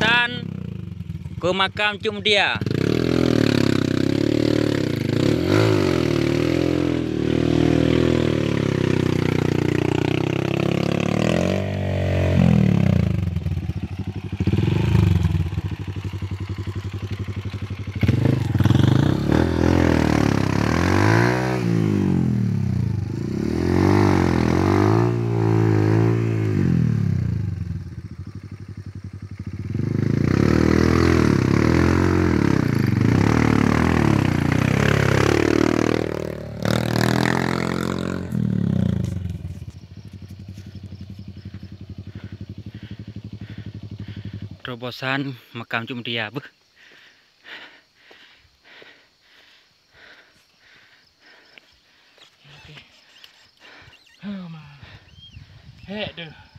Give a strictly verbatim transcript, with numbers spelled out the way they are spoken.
Tan ke makam Cuk Mutia. Terobosan makam Cuk Mutia beuh. Hek deuh.